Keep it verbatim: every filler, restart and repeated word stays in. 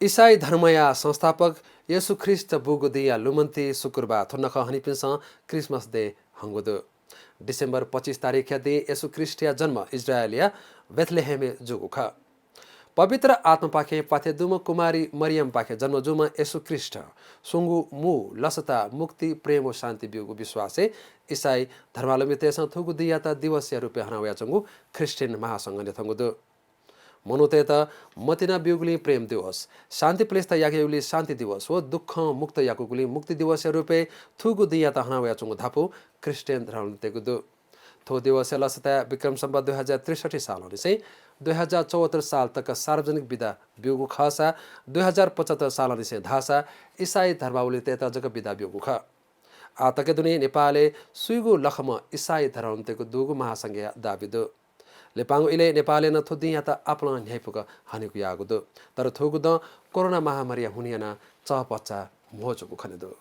इसाई धर्मया संस्थापक येशू ख्रीष्ट बूगु दिंया लुमन्ति शुक्रबार थ्व नखः हनीपिन्सं Christmas Day हंगु दु। December पच्चिस तारिखया दिं येशू ख्रीष्टया जन्म इस्राएलया बेथलेहेमय् जूगु खः। पवित्र आत्मापाखें प्वाथय् दुम्ह कुमारी मरियमपाखें जन्म जूम्ह येशू ख्रीष्ट स्वंगू मू लसता, मुक्ति, प्रेम व शान्ति ब्यूगु विश्वासय् इसाई धर्मावलम्बीतय्सं थुगु दिंयात दिवसया रूपय् हनावयाच्वंगु ख्रीष्टियन महासंघ न्ह्यथंगु दु। मनूतय्त मतिना ब्यूगुलिं प्रेम दिवस, शान्ति प्रतिष्ठा याकेगुलिं शान्ति दिवस व दुःखं मुक्त याकूगुलिं मुक्ति दिवसया रूपय् थुगु दिंयात हनावयाच्वंगु धापू ख्रीष्टियन धर्मावलम्बीतय्गु दु। थ्व दिवसया लसताय् विक्रम सम्वत दुई हजार त्रिसठी सालंनिसें दुई हजार चौहत्तर साल तक सार्वजनिक बिदा ब्यूगु खःसा, दुई हजार पचहत्तर सालंनिसें धाःसा इसाई धर्मावलम्बीतय्त जक बिदा ब्यूगु खः। आः तक दुने नेपालय् स्वीगू लखम्ह इसाई धर्मावलम्बीतय्गु दुगु महासंघया दाबी दु। लिपांगु इलय् नेपालय् नं थ्व दिंयात आपालं न्ह्याइपुक हनेगु याःगु दु। तर थुगु दँ कोरोना महामारीया हुनिं यानाः चःपच्चा म्हो जूगु खने दु।